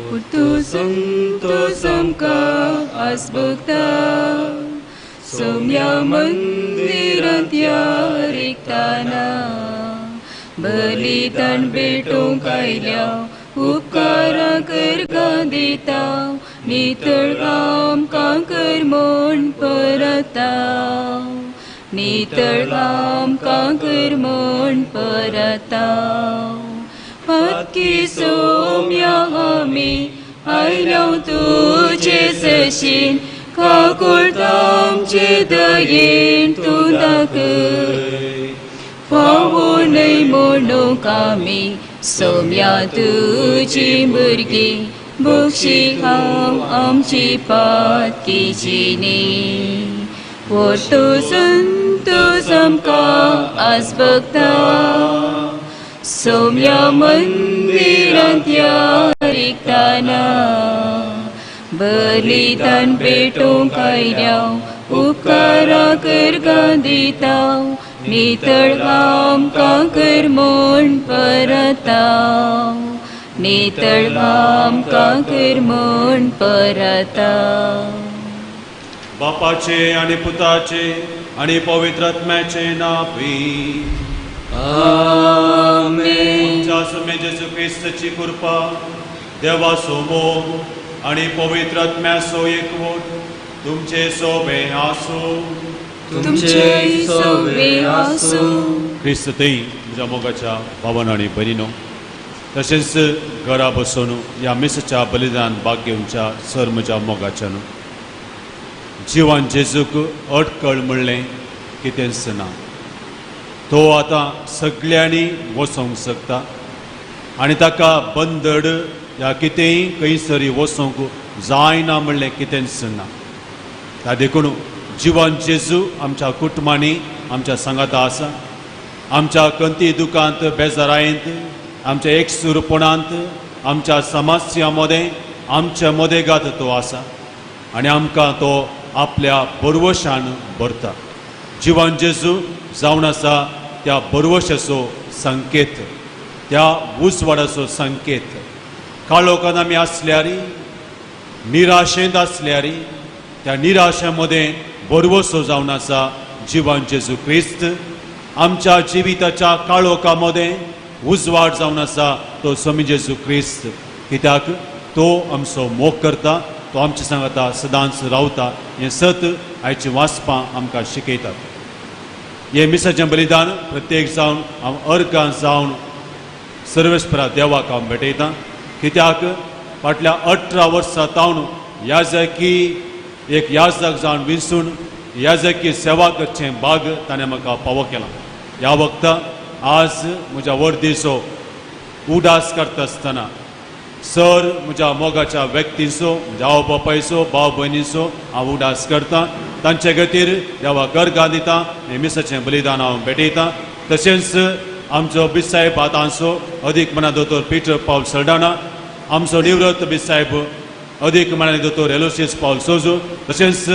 तूं संतोष आमकां आसभोगता सोम्या मंदिरांत ह्या रिगताना बलिदान भेटोवंक आयल्या उपकारां करकां दिता नितळ आमकां कर म्हूण परता नितळ आमकां कर म्हूण परता पातकी सोम्या आमी आयल्या तुजे सशीन काकुळट आमचे दयेन तूं दाखय फावो न्हय म्हणूंक आमी सोम्या तुजी भुरगीं बक्षी हांव आमची पातकीची न्ही पोर्तो संतोष आमकां आसभोगता सोम्या मंदिरांत ह्या रिगताना बलिदान भेटोवंक आयल्या उपकारां करकां दिता नितळ आमकां कर म्हूण परता नितळ आमकां कर म्हूण परता. बापाचे आणि पुताचे आणि पवित्र आत्म्याचे नावी. आमेन. आमच्या स्वामी जेजू क्रिस्ताची कृपा, देवाचो मोग आणि पवित्र आत्म्याचो एकवट तुमचे सोबे आसूं. तुमचे सोबे आसूं. क्रिस्त थंय म्हज्या मोगाच्या भावान आनी भयणीनो, तशेंच घरा बसून ह्या मिसाच्या बलिदान भाग घेवच्या सर म्हज्या मोगाच्यान, जिवान जेजूक अटकळ म्हणलें कितेंच ना. तो आतां सगळ्यांनी वचोंक शकता आनी ताका बंदड ह्या कितेंय खंयसरी वचोंक जायना म्हणलें कितेंच ना. ता देखून जिवान जेजू आमच्या कुटुंबांनी आमच्या सांगाता आसा. आमच्या कंती दुकांत, बेजारायेंत, आमच्या एकसुरपणांत, आमच्या समस्या मदें, आमच्या मदेगात तो आसा आनी आमकां तो आपल्या बरवशान भरता. जिवान जेजू जावन आसा त्या बरवशाचो संकेत, त्या उजवाडाचो संकेत. काळोखान आमी आसल्यार, निराशेंत आसल्यार, त्या निराशे मदें बरवसो जावन आसा जिवान जेजू क्रिस्त. आमच्या जिविताच्या काळोखा मदें उजवाड जावन आसा तो स्वामी जेजू क्रिस्त, कित्याक तो आमचो मोग करता, तो आमच्या सांगाता सदांच रावता. हें सत आयची वाचपां आमकां शिकयतात. हें मिसाचें बलिदान प्रत्येक जावन हांव अर्गां जावन सर्वेस्परा देवाक हांव भेटयतां, कित्याक फाटल्या 18 वर्सां तावन याजकी एक याजक जावन विंचून याजकी सेवा करचें भाग ताणें म्हाका फावो केलां. ह्या वखता आज म्हज्या वर्दीचो उडास करता आसतना सर म्हज्या मोगाच्या व्यक्तींचो, म्हज्या आवय बापायचो, भाव भयणीचो हांव उडास करता. तांचे खातीर देवाक अर्गां दिता. हें मिसाचें बलिदान हांव भेटयतां. तशेंच आमचो बिसाहेब आतांचो अदीक मना दोतोर पिटर पावल सल्डाना, आमचो निवृत्त बिसाहेब अदीक मनानी दोतोर एलोसियस पावल सोजो, तशेंच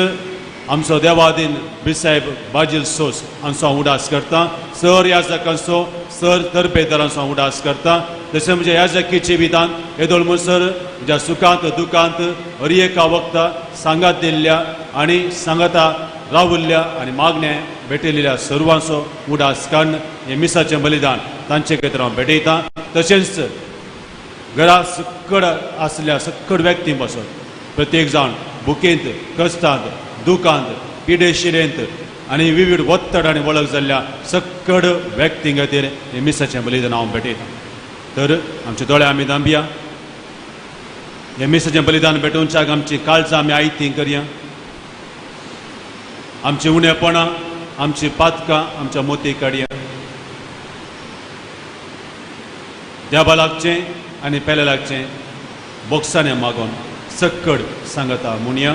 आमचो देवादीन बिसाहेब बाजील सोस हांचो हांव उडास करता. सर याजकांचो, सर तरबेदारांचो हांव उडास करता. तशें म्हज्या याजकीचे विधान येदोळ म्हणसर म्हज्या सुखांत दुखांत हर एका वखता सांगात दिल्ल्या आनी सांगाता रावुल्ल्या आनी मागणें भेटयलेल्या सर्वांचो उडास काडून हें मिसाचें बलिदान तांचे खातीर हांव भेटयतां. तशेंच घरा सक्कड आसल्या सक्कड व्यक्ती पासत, प्रत्येक जाण बुकेंत, कश्टांत, दुखांत, पिडेशिरेंत आनी विविध वत्तड आनी वळख जाल्ल्या सक्कड व्यक्तीं खातीर हें मिसाचें बलिदान हांव भेटयतां. तर आमचे दोळे आमी दांबया. हें मिसाचें बलिदान भेटोवच्याक आमची काळजां आमी आयतीं करया. आमची उणेपणां, आमची पातकां आमच्या मोती काडया. देवा लागचें आनी पेले लागचें बोक्साने मागोन सक्कड सांगता म्हणया: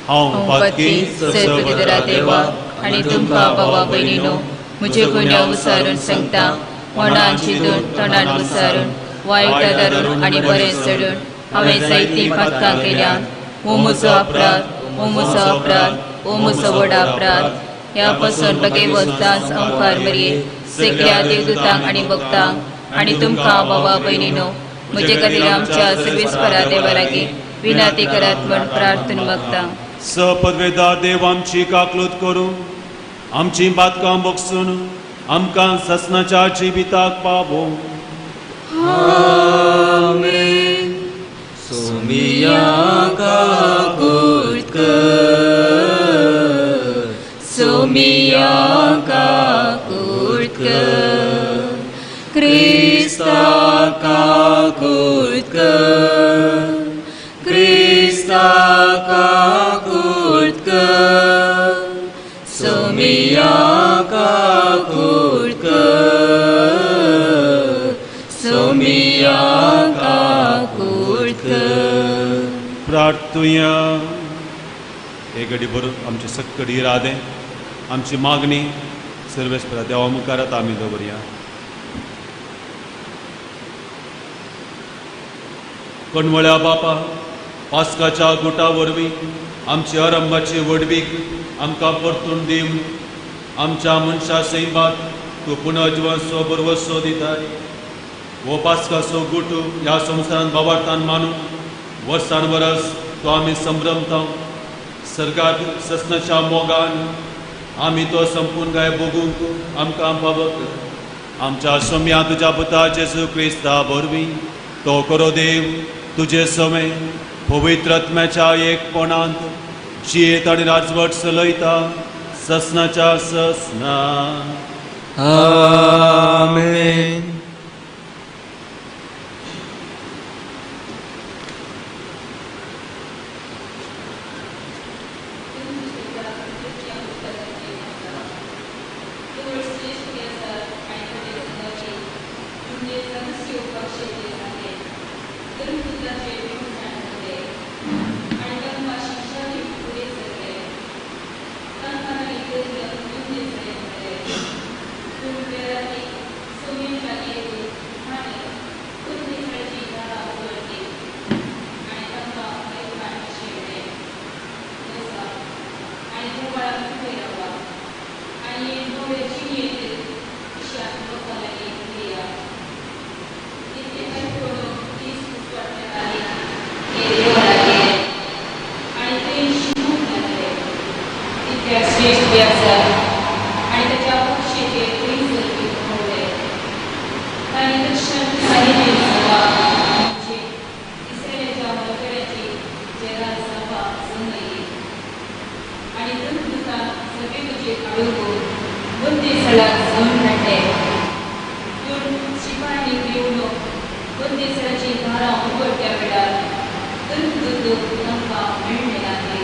हांव हांव पातकी पातकी सर्वपितरा देवा आनी तुमकां भावा भयणीनो म्हजे गुन्यांव विचारून सांगता. मनान चिंतून, तोंडान विचारून, वायट धरून आनी बरें सोडून हांवें जायतीं पातकां केल्यांत. हो म्हजो अपराध, हो म्हजो अपराध, हो म्हजो व्हड अपराध. ह्या पासून बगे वचतांच अंकार मरये, सगळ्या देवदूतांक आनी भक्तांक आनी तुमकां भावा भयणीनो म्हजे खातीर आमच्या सर्वेस्परा देवा लागीं विनाती करात म्हण प्रार्थना मागता. सपदवेदार देव आमची काकलूत करूं, आमची बातकां बगसून आमकां ससनाच्या जिविताक पावों. सोमिया काकूट कर, सोमिया काकूट कर, क्रिस्ता काकूट कर, क्रिस्ता काकूट कर, सोमिया काकूट कर, सोमिया काकूट कर. प्रार्थुया. हे घडी बरोबर आमचे सक्कड इरादे, आमची मागणी सर्वेस्परा देवा मुखार आतां आमी दवरया. कणवळ्या बापा, पास्काच्या गुटा वरवीं आमची अरंबाची व्हडवीक आमकां परतून दिवन आमच्या मनशा सैमात तूं पुनर्जिवनसो बरवसो दिताय. हो पास्काचो गुट ह्या संवसारांत बाबार्थान मानून वर्सान वरस तो आमी संभ्रमता. सर्गात ससनाच्या मोगान आमी तो संपूर्ण गाय भोगूंक आमकां पावक. आमच्या सोम्या तुज्या पुता जेजू क्रिस्ता वरवीं तो करो देव तुजे समय पवित्र आत्म्याच्या एकपणांत जियेत आनी राजवट चलयता ससनाच्या ससना. आमेन. आणि त्याच्या पक्षेचे पडले. तांणी दर्शन सांगितले सभा म्हणजे इस्रायलाच्या मलकड्याची जेरा सभा जमयली आणि दुतान सगळे तुझे काडून बंदिस्थळात जावन हाडले. पूण शिपायांनी येवन बंदिस्थळाची दारां उगडट्या वेळार दूत तांकां मेळ्ळे नासले.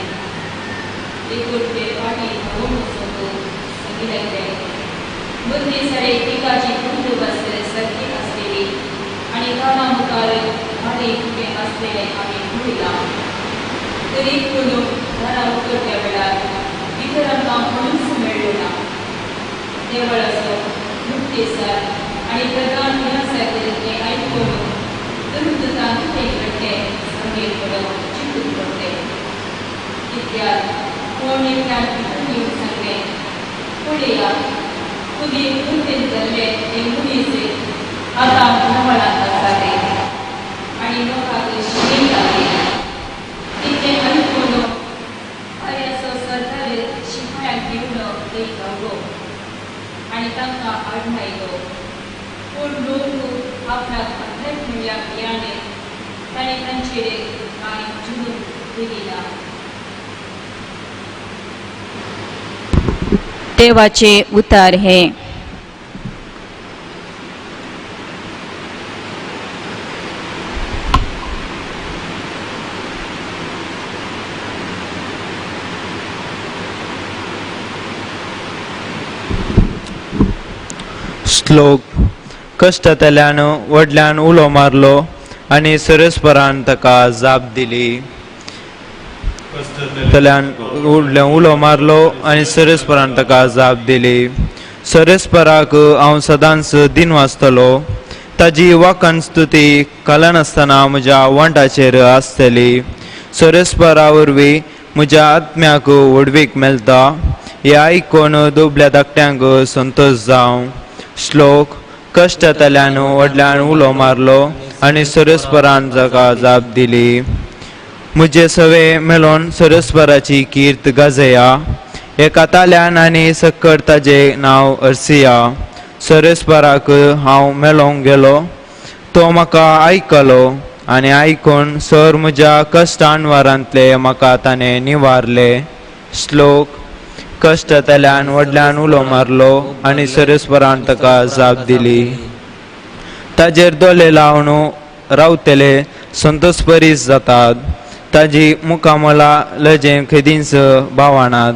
देखून ते फाटीं धांवून वचूंक सगी लागले. बंदिस्थळे पिकाची बंदोबस्त सारकी आसलेली आनी दारां मुखार बारीक उबें आसलेलें आमी पळयलां. तरी पूण दारां उगडट्या वेळार भितर आमकां कोणूच मेळ्ळो ना. देवळाचो मुक्तेसार आनी प्रधान न्यायाधीश हें आयकून दुर्दुतान कितें घडलें सांगेल म्हणून चिंतून पडले. इतल्यात कोण एकल्यान भितर येवन सांगलें, पळया, तुमी बुद्दीन जाल्ले ते मनीस आतां देवळांत आसाले आनी लोकांक शिकयताले. इतलें आयकून कार्याचो सरदार शिपायांक घेवन थंय धांवलो आनी तांकां आडनायलो. पूण लोक आपणाक घातले म्हणल्या भियान ताणें तांचेर कांय जुलूम दिली ना. देवाचे उतार हे. श्लोक. कश्टांतल्यान व्हडल्यान उलो मारलो आनी सरस्परान ताका जाप दिली. तल्यान व्हडल्यान उलो मारलो आनी सरस्परान ताका जाप दिली. सरस्पराक हांव सदांच दिन वाचतलो, ताजी वाकन स्तुती कलनासतना म्हज्या वंटाचेर आसतली. सरस्परा वरवीं म्हज्या आत्म्याक व्हडवीक मेळटा, हें आयकून दुबल्या धाकट्यांक संतोश जावं. श्लोक. कश्टांतल्यान व्हडल्यान उलो मारलो आनी सरस्परान ताका जाप दिली. म्हजे सवे मेलोन सरस्पराची कीर्त गाजया, एका ताल्यान आनी सक्कर ताजें नांव अर्सिया. सरस्पराक हांव मेलोंक गेलो, तो म्हाका आयकलो आनी आयकून सर म्हज्या कश्टान वारांतले म्हाका ताणें निवारले. श्लोक. कश्टांतल्यान व्हडल्यान उलो मारलो आनी सरस्परान ताका जाप दिली. ताजेर दोले लावन रावतले संतोष परीस जातात, ताजी मुखामळां लजेन खंयच भावनात.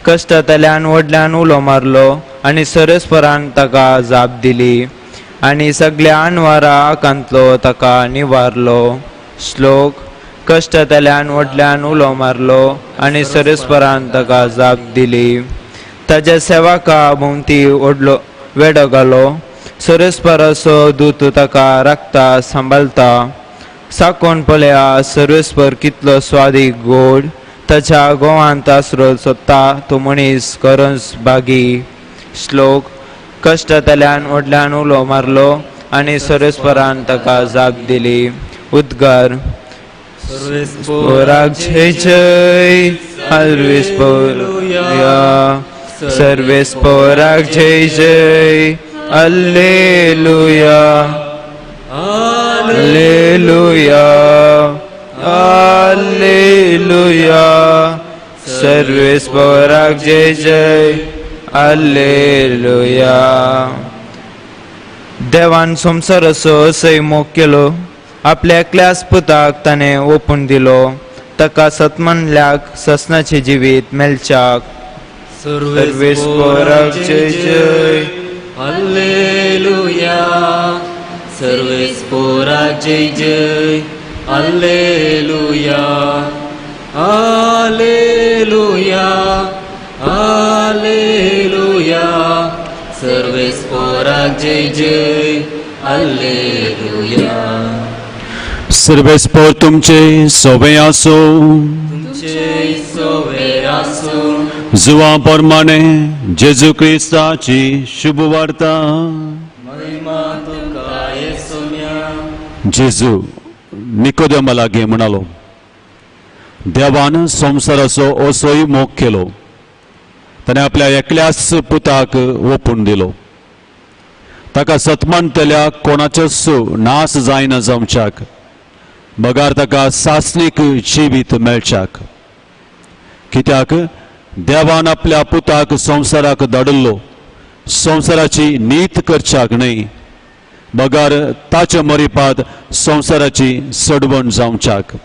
कश्टांतल्यान व्हडल्यान उलो मारलो आनी सरस्परान ताका जाप दिली आनी सगल्या अनवारा आकांतलो ताका निवारलो. श्लोक. कश्टांतल्यान व्हडल्यान उलो मारलो आनी सरस्परान ताका जाप दिली. ताज्या सेवका भोंवती व्हडलो वेडो घालो, सरस्पराचो दूत ताका राखता सांबाळता. साकोन पळया सर्वेस्पर कितलो स्वादीक गोड, ताच्या गोवांत आसरो सोदता तो मनीस करंस बागी. श्लोक. कश्टांतल्यान व्हडल्यान उलो मारलो आनी सरस्परान ताका जाप दिली. उद्गार. पोराक जय जय सर्वेस्पोया, सर्वेस्पोराक जय जय अल्लेलुया, अल्लेलुया, अल्लेलुया, सर्वेस्पोराक जय जय अल्लेलुया. देवान संवसाराचो असोय मोग केलो, आपल्या एकल्याच पुताक ताणें ओपून दिलो, ताका सतमानल्याक ससनाचें जिवीत मेळच्याक. सर्वेस्पोराक जय जय अल्लेलुया, सर्वेस्पोराक जय जय अल्लेलुया, अल्लेलुया, अल्लेलुया, सर्वेस्पोराक जय जय अल्लेलुया. सर्वेस्पोर तुमचे सोबे आसो. तुमचे सोवे आसूं. जुवा प्रमाणे जेजू क्रिस्ताची शुभ वार्ता. महिमा तुका येसुम्या. जेजू निकोदेमा लागीं म्हणालो, देवान संवसाराचो असोय मोग केलो, ताणें आपल्या एकल्याच पुताक ओपून दिलो, ताका सतमानतल्या कोणाचोच नाश जायना जावच्याक, बगार ताका सासणीक जिवीत मेळच्याक. कित्याक देवान आपल्या पुताक संवसाराक धाडिल्लो संवसाराची नीत करच्याक न्हय, बगार ताचे मरिपात संवसाराची सडवण जावच्याक.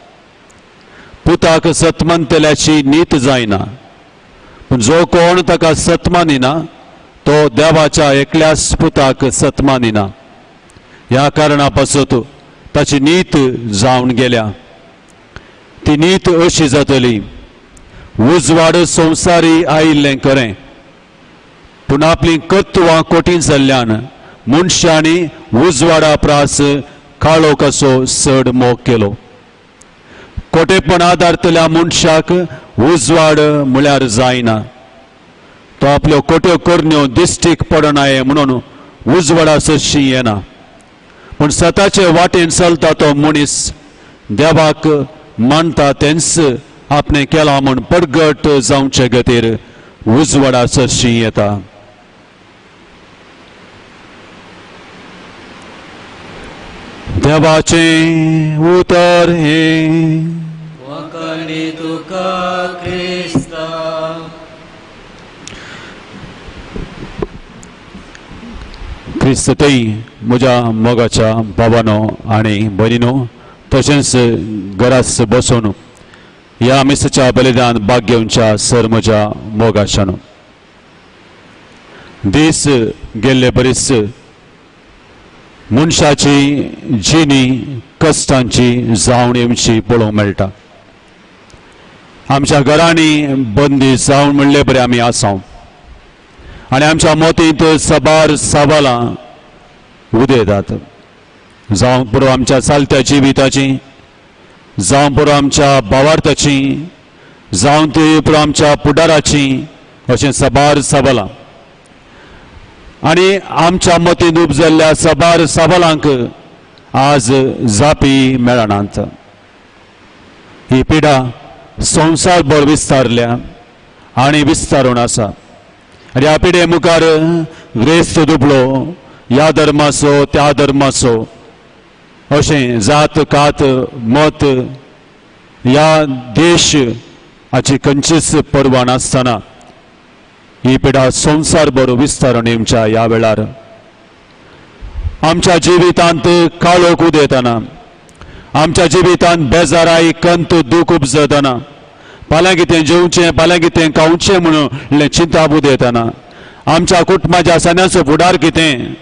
पुताक सतमानतल्याची नीत जायना, पूण जो कोण ताका सतमानिना तो देवाच्या एकल्याच पुताक सतमानिना. ह्या कारणा पासत ताची नीत जावन गेल्या. ती नीत अशी जातली, उजवाड संवसारी आयिल्लें खरें, पूण आपलीं कर्तुवां कठीण जाल्ल्यान मनशांनी उजवाडा प्रास काळोखाचो चड मोग केलो. कोटेपण आदारतल्या मनशाक उजवाड म्हळ्यार जायना, तो आपल्यो कोट्यो करण्यो दिश्टीक पडनाये म्हणून उजवाडा सरशी येना. पूण सताचे वाटेन चलता तो मनीस देवाक मानता तेंच आपणें केलां म्हूण परगट जावचे खातीर उजवाडा सरशी येता. देवाचें उतर हें. वाखाणी तुका क्रिस्ता. क्रिस्तय म्हज्या मोगाच्या बाबानो आनी भयणीनो, तशेंच घरास बसून ह्या मिसाच्या बलिदान भाग घेवच्या सर म्हज्या मोगाच्यानो, दीस गेल्ले बरीच मनशाची जिणी कश्टांची जावन येवची पळोवंक मेळटा. आमच्या घरांनी बंदी जावन म्हणले बरें आमी आसा आनी आमच्या मतींत सबार सवालां उदयतात. जावं पुरो आमच्या चालत्या जिविताची, जावं पुरो आमच्या भावार्थाची, जावं ती पुरो आमच्या फुडाराची, अशें सबार सवालां. आनी आमच्या मतींत उपजल्ल्या सबार सवालांक आज जापी मेळनात. ही पिडा संवसारभर विस्तारल्या आनी विस्तारून आसा आनी ह्या पिडे मुखार ग्रेस्त दुबळो, ह्या धर्माचो त्या धर्माचो अशें जात कात मत ह्या देश हाची खंयचीच पर्वा नासतना ही पिडा संवसारभर विस्तारून येवच्या ह्या वेळार आमच्या जिवितांत काळोख उदेतना, आमच्या जिवितांत बेजाराय कंत दूख उपजतना, फाल्यां कितें जेवचें फाल्यां कितें खावचें म्हणून चिंताप उदेतना, आमच्या कुटुंबाच्या सन्याचो फुडार कितें,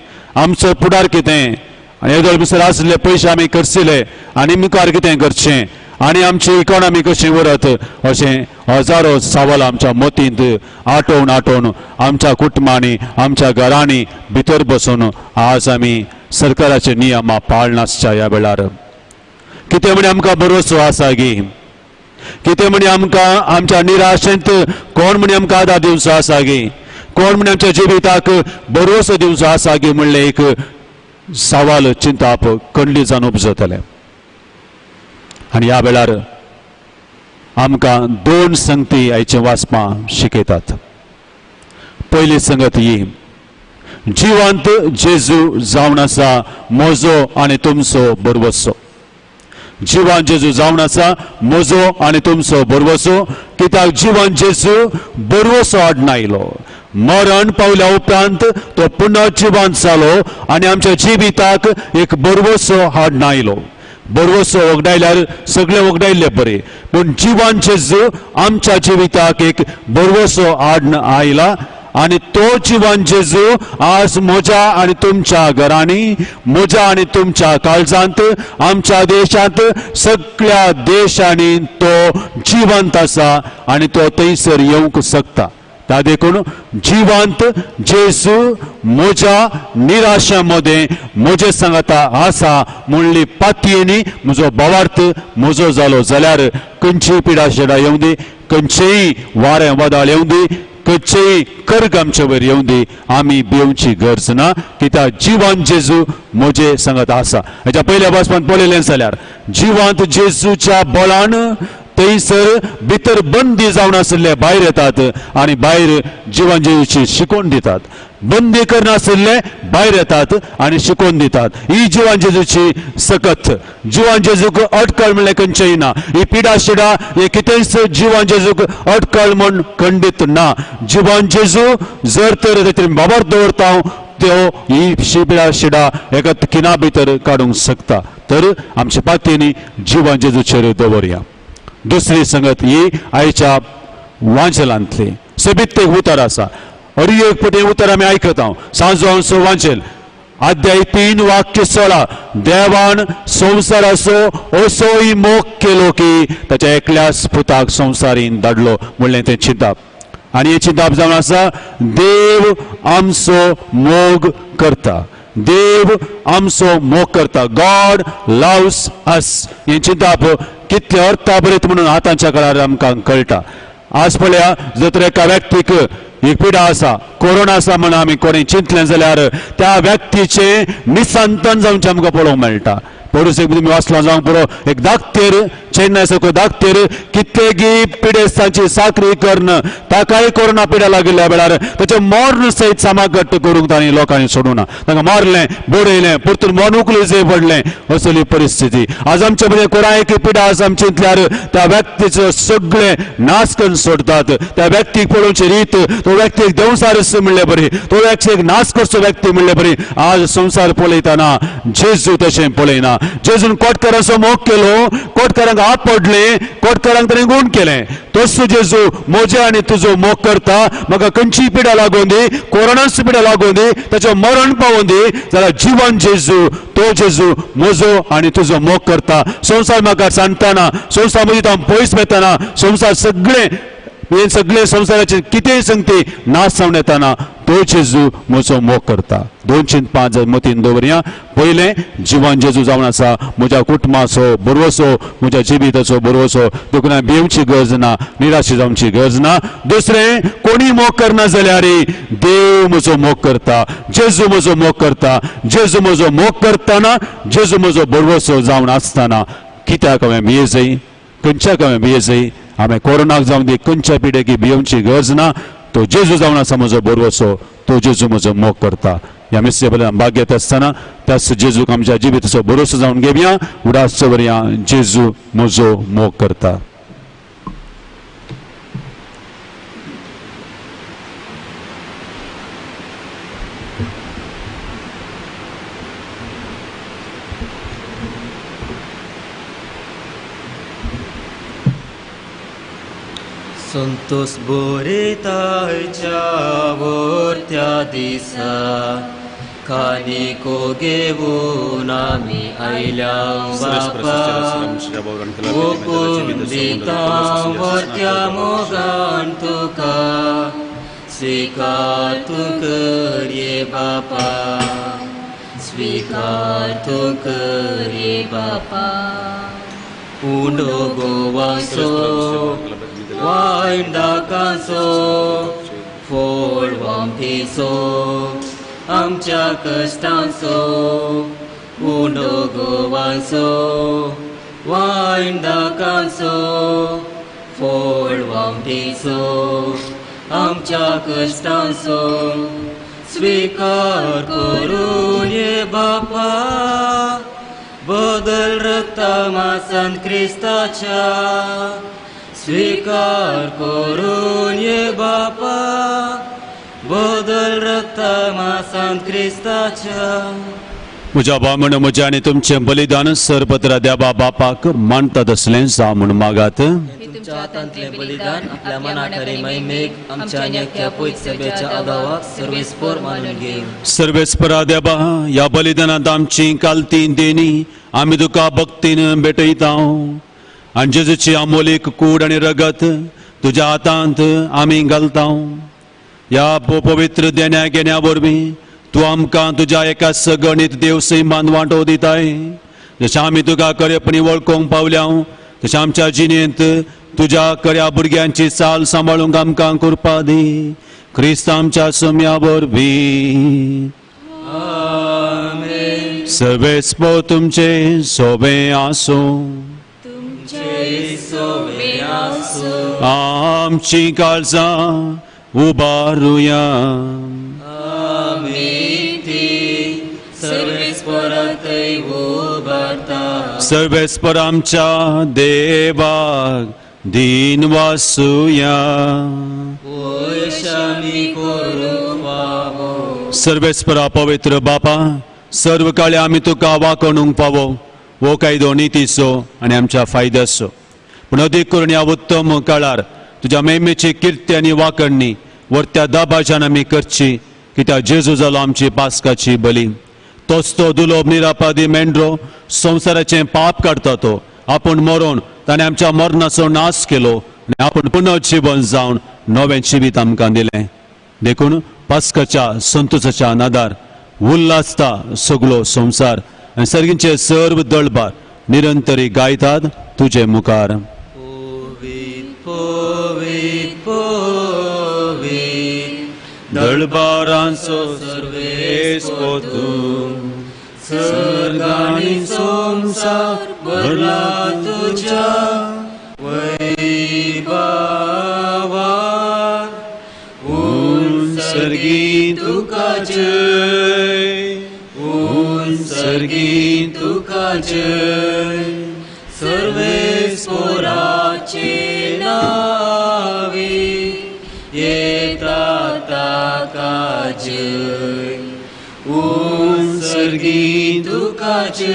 आमचो फुडार कितें, आनी येदोळ भितर आसले पयशे आमी खर्चिले आनी मुखार कितें करचें आनी आमची इकॉनॉमी कशी उरत अशें हजारो सवाल आमच्या मतींत आठोवन आठोवन आमच्या कुटुंबांनी आमच्या घरांनी भितर बसून आज आमी सरकाराचे नियमां पाळनासच्या ह्या वेळार कितें म्हणी आमकां भरोसो आसा गी, कितें म्हणी आमकां आमच्या निराशेंत कोण म्हणी आमकां आदार दिवचो आसा गी, कोण म्हणी आमच्या जिविताक भरोसो दिवचो आसा गी म्हणलें एक सवाल चिंताप खंडीत जावन उपजतलें. आनी ह्या वेळार आमकां दोन संगती आयचे वाचपां शिकयतात. पयली संगत ही, जिवंत जेजू जावन आसा म्हजो आनी तुमचो भरवसो. जिवन जेजू जावन आसा म्हजो आनी तुमचो भरवसो, कित्याक जिवन जेजू भरवसो हाडून आयलो. मरण पावल्या उपरांत तो पुनर्जिवंत जालो आनी आमच्या जिविताक एक भरवसो हाडून आयलो. भरवसो वगडायल्यार सगळें वगडायल्ले बरें, पूण जिवन जेजू आमच्या जिविताक एक भरवसो हाडून आयला आनी तो जिवन जेजू आज म्हज्या आनी तुमच्या घरांनी, म्हज्या आनी तुमच्या काळजांत, आमच्या देशांत, सगळ्या देशांनी तो जिवंत आसा आनी तो थंयसर येवंक शकता. ता देखून जिवंत जेजू म्हज्या निराशा मदें म्हजे सांगाता आसा म्हणली पातयेनी म्हजो भावार्थ म्हजो जालो जाल्यार खंयचीय पिडा शेडा येवं दी, खंयचेय वारें वादळ येवं दी, खंयचेय कर्ग आमचे वयर येवं दी, आमी भिवची गरज ना, कित्याक जिवंत जेजू म्हजे सांगाता आसा. हेच्या पयल्या वाचपान पळयलें जाल्यार जिवंत जेजूच्या बळान थंयसर भितर बंदी जावन आशिल्ले भायर येतात आनी भायर जिवन जेजूची शिकवण दितात. बंदी करनाशिल्ले भायर येतात आनी शिकवण दितात. ही जिवन जेजूची सकत. जिवन जेजूक अटकळ म्हणल्यार खंयचेय ना. ही पिडा शिडा हे कितेंच जिवन जेजूक अटकळ म्हूण खंडीत ना. जिवन जेजू जर तर तेतून बाबर दवरता त्यो ही पिडा शिडा एका खिणा भितर काडूंक शकता. तर आमच्या पातयेनी जिवन जेजूचेर दवरया. दुसरी संगत ही आयच्या वांचलांतली सोबीत एक उतर आसा. अरी एक पटी उतर आमी आयकता सांजो वांचेल अध्याय 3 वाक्य 16, देवान संवसाराचो असोय मोग केलो की ताच्या एकल्याच पुताक संवसारीन धाडलो म्हणलें तें चिंताप. आनी हें चिंताप जावन आसा देव आमचो मोग करता, देव आमचो मोग करता, गॉड लव्स अस. हें चिंताप कितले अर्थाभरीत म्हणून आतांच्या काळार आमकां कळटा. आज पळया जर तर एका व्यक्तीक एक पिडा आसा, कोरोना आसा म्हणून आमी कोणी चिंतलें जाल्यार त्या व्यक्तीचें निसंतन जावचें आमकां पळोवंक मेळटा. पडूस एक तुमी वाचलो जावंक पुरो, एक दाक्तेर चेन्नय सारको दाक्तेर कितलेगी पिडेस्तांची साकरी करून ताकाय कोरोना पिडा लागिल्ल्या वेळार ताचें मर्ण सयत सामागट्ट करूंक तांणी लोकांनी सोडूं ना. तांकां मारलें, बडयलें, परतून मर्ण उखली जंय पडलें असली परिस्थिती. आज आमचे मदें कोणाय एक पिडा आसा आमचे चिंतल्यार त्या व्यक्तीचो सगळें नाश करून सोडतात. त्या व्यक्तीक पळोवची रीत, तो व्यक्तीक देंवसारस म्हणले बरी, तो व्यक्तीक नाश करचो व्यक्ती म्हणले बरी. आज संवसार पळयतना जेजू तशें पळयना. जेजून कोटकारांचो मोग केलो, कोटकारांक आपडले, कोटकारांक ताणें गूण केलें. तसो जेजू म्हजें आनी तुजो मोग करता. म्हाका खंयचीय पिडा लागूं दी, कोरोनाच पिडा लागूं दी, ताचें मरण पावूं दी, जाल्यार जिवन जेजू तो जेजू म्हजो आनी तुजो मोग करता. संवसार म्हाका सांगतना, संवसार म्हजी हांव पयस वतना, संवसार सगळें हे सगळे संवसाराचे कितेंय संगती नाश जावन येताना तो जेजू म्हजो मोग करता. 205 मतीन दवरया. पयलें जिवन जेजू जावन आसा म्हज्या कुटुंबाचो बरवसो, म्हज्या जिविताचो बरवसो, देखून हांवें भिवची गरज ना, निराश जावची गरज ना. दुसरें, कोणी मोग करना जाल्यार देव म्हजो मोग करता, जेजू म्हजो मोग करता. जेजू म्हजो मोग करतना, जेजू म्हजो बरवसो जावन आसतना कित्याक हांवें भिये जाय? खंयच्याक हांवें भिये जाय? हांवें कोरोनाक जावन दी खंयच्या पिडेकी भियोवची गरज ना. तो जेजू जावन आसा म्हजो बरवसो, तो जेजू म्हजो मोग करता. ह्या मिस्से बल्यान भाग घेत आसतना त्याच जेजूक आमच्या जिविताचो भरोसो जावन घेवया. उडास चवरया, जेजू म्हजो मोग करता. संतोष बोरितायच्या वोरत्या दिसा कानिको घेवन आमी आयल्या बापा, ओपून दिता वरत्या मोगान तुका, स्विकार तूं कर ये बापा, स्विकार तूं कर ये बापा. उंडो गोवासो वायन दाकांचो फोड वामटीचो आमच्या कश्टांचो, उंडो गोवांचो वायन दाकांचो फोड वामटीचो आमच्या कश्टांचो, स्विकार करून ये बापा, बदल रक्ता मासान क्रिस्ताच्या, स्विकार करून ये बापा, बदल रक्ता मासान क्रिस्ताच्या. म्हज्या बामण म्हज्या आनी तुमचें बलिदान सरपत्रा देवा बापाक मानता तसलें जावं म्हूण मागात. तुमच्या हातांतलें बलिदान आपल्या मनाक आनी महिमेक आमच्या आनी अख्ख्या पयत सभेच्या आदावाक सर्वेस्पोर मानून घेव. सर्वेस्परा देवा, ह्या बलिदानांत आमची कालती देणी आमी तुका भक्तीन भेटयता आनी जेजूची अमोलीक कूड आनी रगत तुज्या हातांत आमी घालता. ह्या पवित्र देण्या घेण्या वरवीं तूं आमकां तुज्या एका सगणीत देव सैमान वांटो दिताय. जशें आमी तुका खरेपणी वळखूंक पावल्या तशें आमच्या जिणेंत तुज्या खऱ्या भुरग्यांची चाल सांबाळूंक आमकां कृपा दी. क्रिस्त आमच्या सम्या वरवीं. आमेन. सर्वेस्पो तुमचे सोबे आसूं. तुमचे सोबे आसूं. आमची काळजां उबारुया. आमी ती सर्वेस्परातय उबारता. सर्वेस्पर आमच्या देवाक दीन वासुया. पयश आमी करूंक फावो. सर्वेस्परा पवित्र बापा, सर्व काळे आमी तुका वाकोणूंक फावो हो कायदो नितीचो आनी आमच्या फायद्याचो. पूण अदीक करून ह्या उत्तम काळार तुज्या महिमेची किर्ती आनी वाकणणी वरत्या दाबाच्यान आमी करची, कित्याक जेजू जालो आमची पास्काची बली. तोच तो दुलोब निरापादी मेंढरो संवसाराचें पाप काडटा तो आपूण मरोन ताणें आमच्या मरणाचो नाश केलो आनी आपूण पुनर्जिवन जावन नवें जिवीत आमकां दिलें. देखून पास्काच्या संतोसाच्या नादार उल्हासता सगलो संवसार आनी सर्गींचे सर्व दळबार निरंतरी गायतात तुजे मुखार. पवीत पवीत पवीत दळबारांचो सर्वेस्पोर तूं, सर्ग आनी संवसार भरला तुज्या वैभवान. उंच सर्गी तुका जय, उंच सर्गी तुका जय, सर्वेस्पोराचे नावे येता ताका जय. उंच सर्गी तुका जय,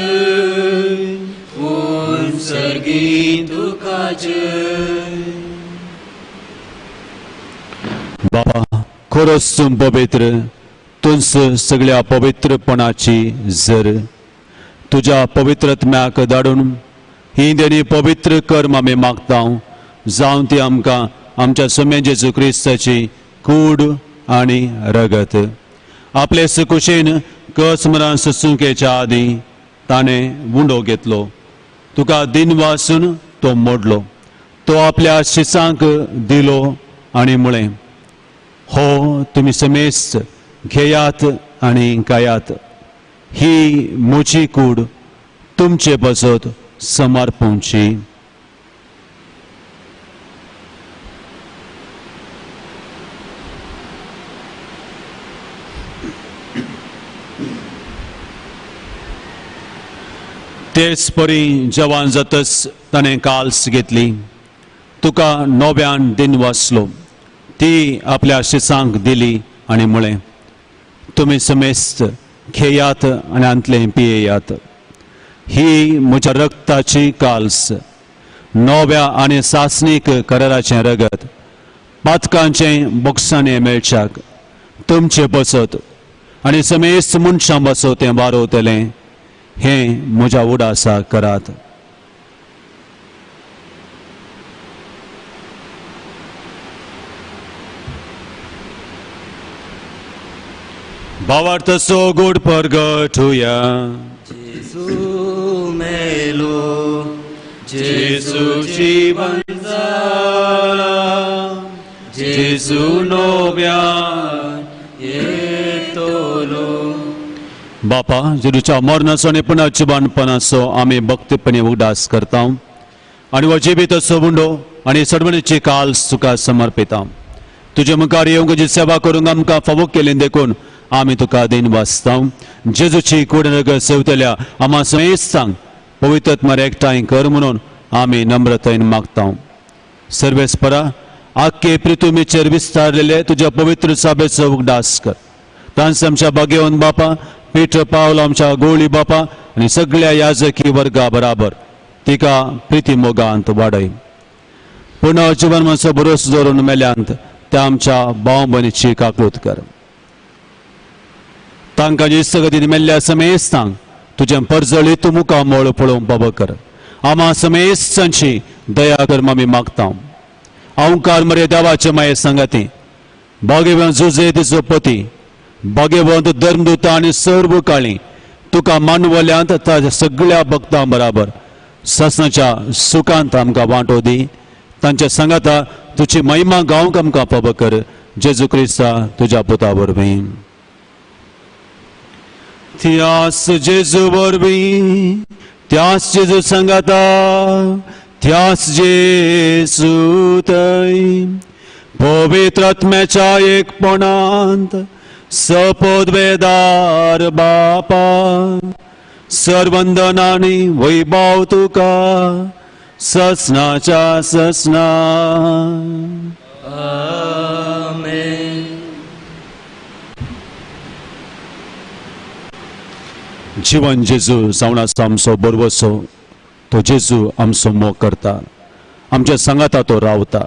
उंच सर्गी तुका जय. बाबा खरोच तूं पवित्र, तूंच सगळ्या पवित्रपणाची जर. तुज्या पवित्रत्म्याक धाडून ही देणी पवित्र कर्म आमी मागता, जावन ती आमकां आमच्या सोम्या जेजू क्रिस्ताची कूड आनी रगत. आपले सुकुशेन कस मरण ससुकेच्या आदी ताणें उंडो घेतलो, तुका दिन वासून तो मोडलो, तो आपल्या शिसांक दिलो आनी म्हळें, हो तुमी समेस्त घेयात आनी खायात, ही म्हजी कूड तुमचे पासत समर्पणची. तेच परी जवान जातच ताणें काल्स घेतली, तुका नव्यान दिन वाचलो, ती आपल्या शिसांक दिली आनी म्हळें, तुमी समेस्त घेयात आनी आंतलें पियेयात, ही म्हज्या रक्ताची काल्स, नव्या आनी सासणीक कराराचें रगत, पातकांचें बोक्साणें मेळच्याक तुमचे बसत आनी समेस्त मनशां बसत तें वारोवतलें, हें म्हज्या उडासा करात. भावार्थाचो गोड परगटुया. जेजू मेलो, जेजू जीवन जाला, जेजू नव्यान येतलो. बापा, जेजूच्या मरणाचो आनी पुनः जिवानपणाचो आमी भक्तीपणी उगडास करता आनी हो जिबीताचो उंडो आनी सडवणीची काल्स तुका समर्पिता. तुजे मुखार येवंक तुजी सेवा करूंक आमकां फावो केली देखून आमी तुका दिन वाचता. जेजूची कूड रगत सेवतल्या आमा समेस्तांक पवित्र एकठांय कर म्हणून आमी नम्रतायेन मागता. सर्वेस्परा, आख्खे पृथ्वीचेर विस्तारलेले तुज्या पवित्र सभेचो उगडास कर. तांस आमच्या भाग्यवंत बापा पीटर पावल आमच्या गोळी बापा आनी सगळ्या याजकी वर्गा बराबर तिका प्रिती मोगांत वाडय. पुनः जिवन मातसो भरोसो दवरून मेल्यांत त्या आमच्या भाव भयणीची काकूत कर. तांकां इस्तगतीन मेल्ल्या समेस्तांक तुजें परजळीत मुखामळ पळोवंक बाबा कर. आमा समेस्तांची दया कर आमी मागता. अहंकार मरे देवाचे माये सांगाती भाग्यवंत जुजे तिचो पती भाग्यवंत धर्मदूता आनी सर्व काळी तुका मानवल्यांत ताज्या सगळ्या भक्तां बराबर सासणाच्या सुखांत आमकां वांटो दी. तांच्या सांगाता तुजी महिमा गावंक आमकां पब कर. जेजू क्रिस्ता तुज्या पुता वरवीं. त्यास जेजू वरवीं, त्यास जेजू सांगाता, त्यास जेजू थंय पवित्र आत्म्याच्या एकपणांत सपदवेदार बापा सर्वंदन आनी वैभव तुका ससनाच्या ससना. आमेन. जिवन जेजू जावन आसा आमचो बरवसो, तो जेजू आमचो मोग करता, आमच्या सांगाता तो रावता.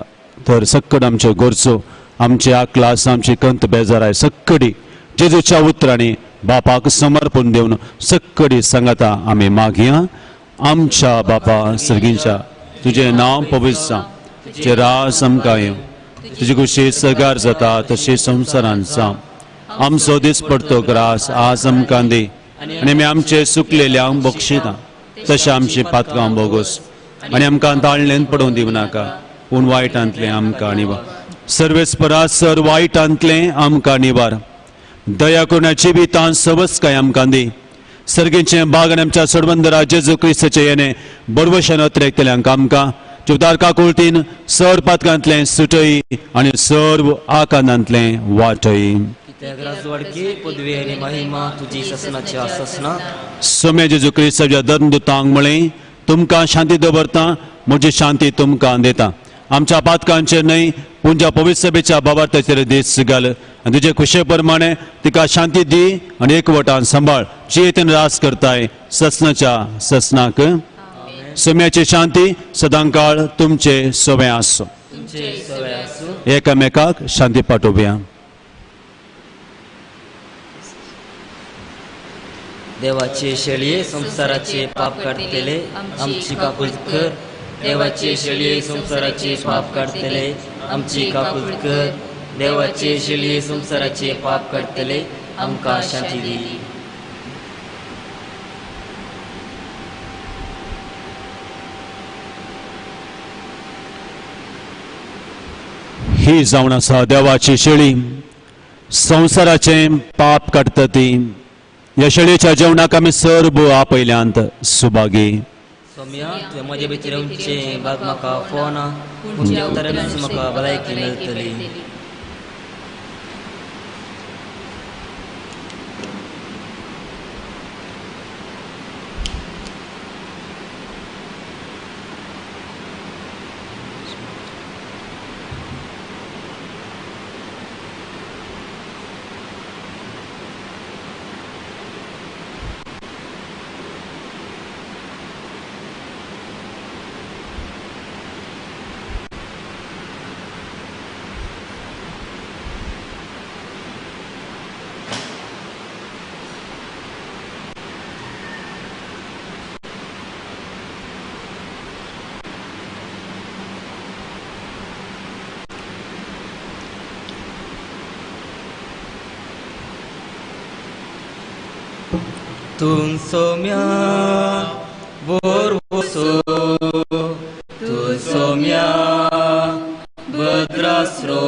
तर सक्कड आमच्यो गरजो, आमचे आकलास, आमची कंत बेजाराय सक्कडी जेजूच्या उतरांनी बापाक समर्पण दिवन सक्कडी सांगाता आमी मागया. आमच्या बापा सर्गींच्या, तुजें नांव पवित्र जावं, तुजें राज आमकां येवं, तुजी खुशी सगार जाता तशी संवसारांत जावं. आमचो दीस पडतो ग्रास आज आमकां दी आनी आमी आमचे सुकलेल्यांक बक्षिता तशें आमची पातकां बोगोस आनी आमकां ताळणेन पडोवंक दिवं नाका, पूण वायटांतलें आमकां निवार. सर्वेस्परा सर वायटांतलें आमकां निवार. दया करुणाची जिवितान सवस्काय आमकां दी. सर्गीचें बाग आनी आमच्या सोडवंदरा जेजू क्रिस्ताचें येणें बरवशान अत्रेकतल्यांक आमकां जुबदार काकुळतीन सर पातकांतलें सुटय आनी सर्व आकांतांतलें वाटय. कित्याक राजवाडकी पदवी आनी महिमा तुजी ससनाच्या ससना. सोम्या जेजू क्रिस्ताच्या धर्मदूतांक म्हळें, तुमकां शांती दवरता, म्हजी शांती तुमकां दिता. आमच्या पातकांचेर न्हय पूण पवित्र सभेच्या बाबार्थाचेर दीस घाल आनी तुजे खुशे प्रमाणे तिका शांती दी आनी एकवटान सांबाळ, जी तेन रास करताय ससनाच्या ससनाक. सोम्याची शांती सदांकाळ तुमचे सोवे आसूं. एकामेकाक शांती पाठोवया. देवाचे शेळये संसाराचे पाप काडटले आमची काकूत कर. देवाचे शेळये संसाराचे पाप काडटले आमची काकूत कर. देवाचे शिली संवसाराचे पाप काडटले, आमकां शांती दी. ही जावन आसा देवाची शेळी, संवसाराचें पाप काडटा ती. ह्या शेळयेच्या जेवणाक आमी सर्व आपयल्यांत सुभागी. सोम्या, तुवें म्हजे भितर येवचें भाग म्हाका फोना, पूण तुज्या उतरानूच म्हाका भलायकी मेळटली. तूं सोम्या बोरवसो, तूं सोम्या भद्रास्रो,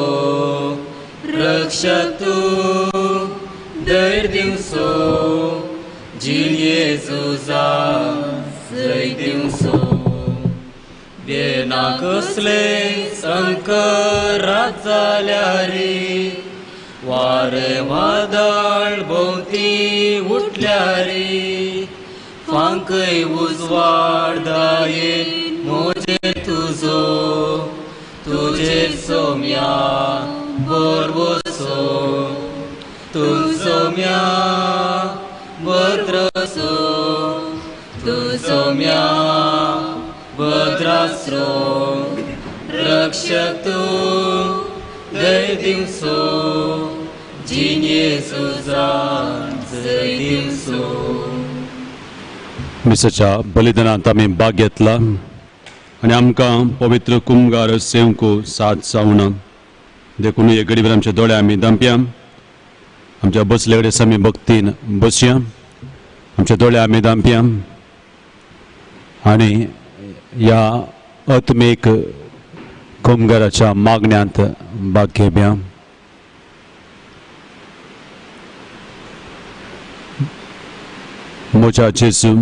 रक्षक तूं धैर्य दिवसो, जिणये झुजा जय दिवसो. बेना कसले संकरात जाल्यार, वारें वादळ भोंवती उठल्यार, फांकय उजवाड दाये म्हजे तुजो, तुजेर सोम्या बोरवसो. तूं सोम्या भद्रसो, तूं सोम्या भद्रास्रो, रक्षक तूं धैर्य दिवसो, जिणये झुजा जय दिवसो. मिसाच्या बलिदानांत आमी भाग घेतला आनी आमकां पवित्र कुमगार सेवंक साथ जावना. देखून हे घडीभर आमच्या दोळे आमी दांपया, आमच्या बसले कडेन आमी भक्तीन बसया, आमच्या दोळे आमी दांपया आनी ह्या आत्मीक कुमगाराच्या मागण्यांत भाग घेवया. म्हज्या जेजू,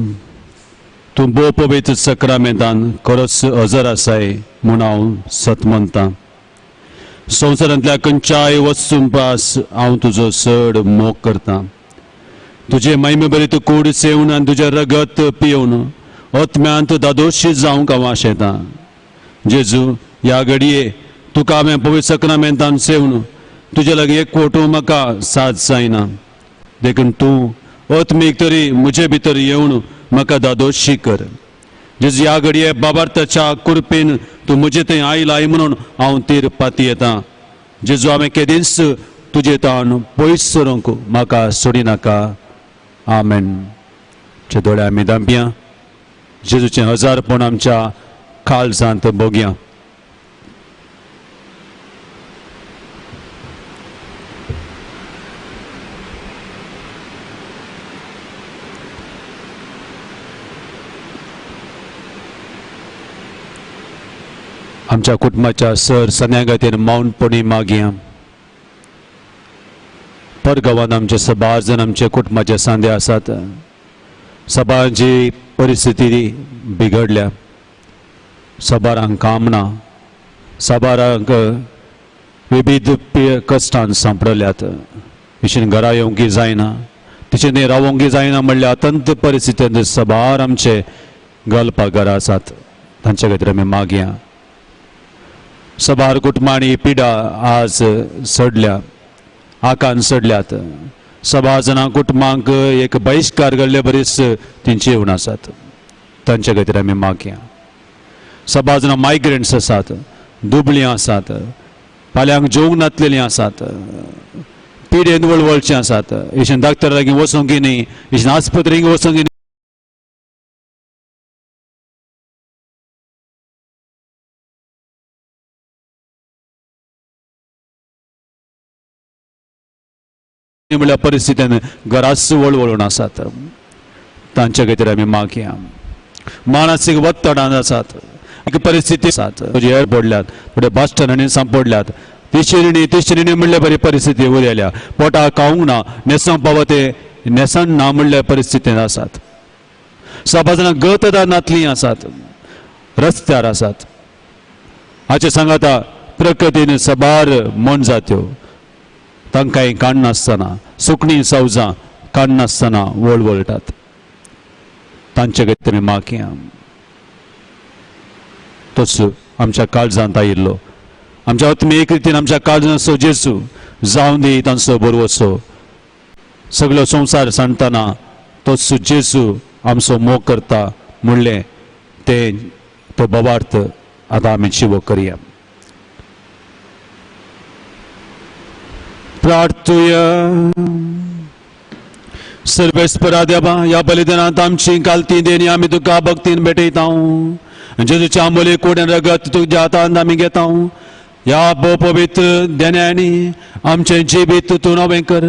तूं भोव पवित्र सक्रामेंतान खरोच हजर आसाय म्हूण हांव सत मानतां. संवसारांतल्या खंयच्याय वस्तूं पास हांव तुजो चड मोग करतां. तुजे महिमे बरी तूं कूड सेवन आनी तुजें रगत पिवन आत्म्यांत दादोशी जावंक हांव आशेतां. जेजू, ह्या घडये तुका हांवें पवित्र सक्रामेंतान सेवन तुजे लागीं एक कोटू म्हाका साथ जायना, देखून तूं आत्मीक तरी म्हजे भितर येवन म्हाका दादोशी कर. जेजू, ह्या घडये बाबार्थाच्या कुरपेन तूं म्हजे थंय आयलाय म्हणून हांव तीर पाती येता. जेजू, हांवें केदींच तुजे ताण पयस सरूंक म्हाका सोडिनाका. आमेन. चे दोळे आमी दांपया, जेजूचें हजारपण आमच्या काळजांत भोगया. आमच्या कुटुंबाच्या सर सन्यागतीन मौनपणी मागया. परगांवान आमचे सबार जण आमच्या कुटुंबाचे सांदे आसात. सबारांची परिस्थिती बिगडल्या, सबारांक काम ना, सबारांक विविध कश्टान सांपडल्यात. भशेन घरा येवंक जायना, तिचें रावोंक जायना म्हणल्यार अत्यंत परिस्थितींत सबार आमचे गल्पाघर आसात. तांचे खातीर आमी मागया. सबार कुटुंबांनी पिडा आज सडल्या, आकान सडल्यात. सबार जाणां कुटुंबांक एक बहिश्कार घडले बरीच तेंची येवन आसात. तांचे खातीर आमी मागया. सबार जाणां मायग्रंट्स आसात, दुबळीं आसात, फाल्यांक जेवंक नातलेलीं आसात, पिडेन वळवळचीं आसात. अशें डॉक्टरा लागीं वचूंक न्ही, अशें आस्पत्रेक वचूंक न्ही. म्हणल्यार परिस्थितीन घराच वळवळून आसात तांच्या खातीर आमी मागया. मानसीक वत्तडान आसात, एक परिस्थिती आसात, हेर पडल्यात, थोडे भाश्टनांनी सांपडल्यात, तिसरी म्हणल्यार बरी परिस्थिती उरल्या, पोटाक खावंक ना, न्हेसोंक पावो ते न्हेसण ना म्हणल्या परिस्थितीन आसात. सभाजां गतदार नातलीं आसात, रस्त्यार आसात. हाचे सांगाता प्रकृतीन सबार मोनजात्यो तांकांय काडनासतना सुकणीं सवजां काडनासतना वळवळटात, तांचे खातीर आमी मागया. तोच आमच्या काळजांत आयिल्लो आमच्या आत्मीक रितीन आमच्या काळजांत सो जेजू जावन दी तांचो बरवसो सगळो संवसार सांडटना तोच जेजू आमचो मोग करता म्हणलें तें तो भावार्थ आतां आमी जिवो करया. प्रार्थुया. सर्वेस्परा देवा, ह्या बलिदानांत आमची कालती देणी आमी तुका भक्तीन भेटयता. जेजूच्या आंबोली कोड्यान रगत तुज्या हातांत आमी घेता. ह्या भोव पवित्र देण्यांनी आमचें जिवीत तूं नवें कर.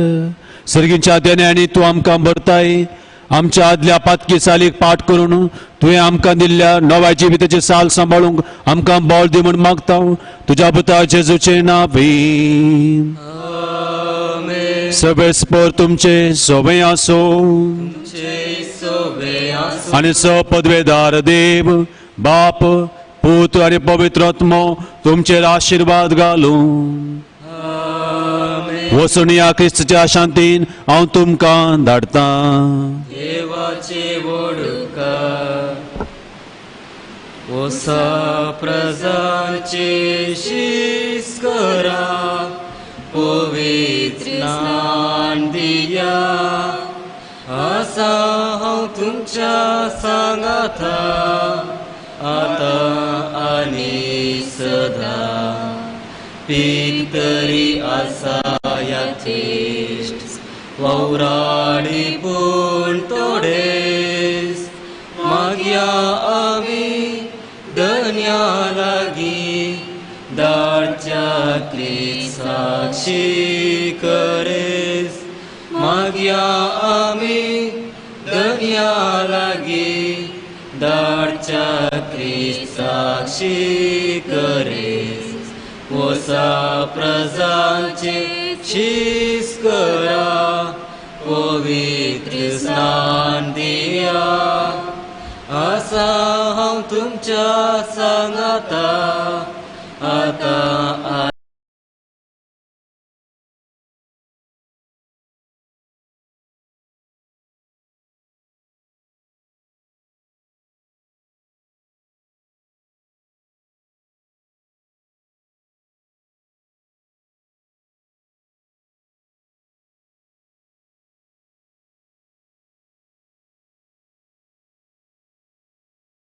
सर्गीच्या देण्यांनी तूं आमकां भरताय. आमच्या आदल्या पातकी सालीक पाठ करून तुवें आमकां दिल्ल्या नव्या जिविताची साल सांबाळूंक आमकां बळ दी म्हूण मागता तुज्या पुता जेजूचें नांव. सर्वेस्पर तुमचे सोबे आसो आनी स पदवेदार देव बाप पूत आनी पवित्र आत्मो तुमचेर आशिर्वाद घालूं. वचून ह्या क्रिस्ताच्या शांतीन हांव तुमकां धाडटां. देवाचे वडुका ओसा प्रजांचे शीस करा, पवित्र स्नान दिया, आसा हांव तुमच्या सांगाता आतां आनी सदा. पीक तरी आसा यथेश्ट वावराडी पूण थोडेस, मागया आमी धन्या लागीं दाळच्या क्रिस्ताक्षी करेस, मागया आमी धन्या लागीं दाळच्या क्रिस्ताक्षी करेस. ओसा प्रजांचे शीस करा, पवित्र स्नान दिया, आसा हांव तुमच्या सांगाता आतां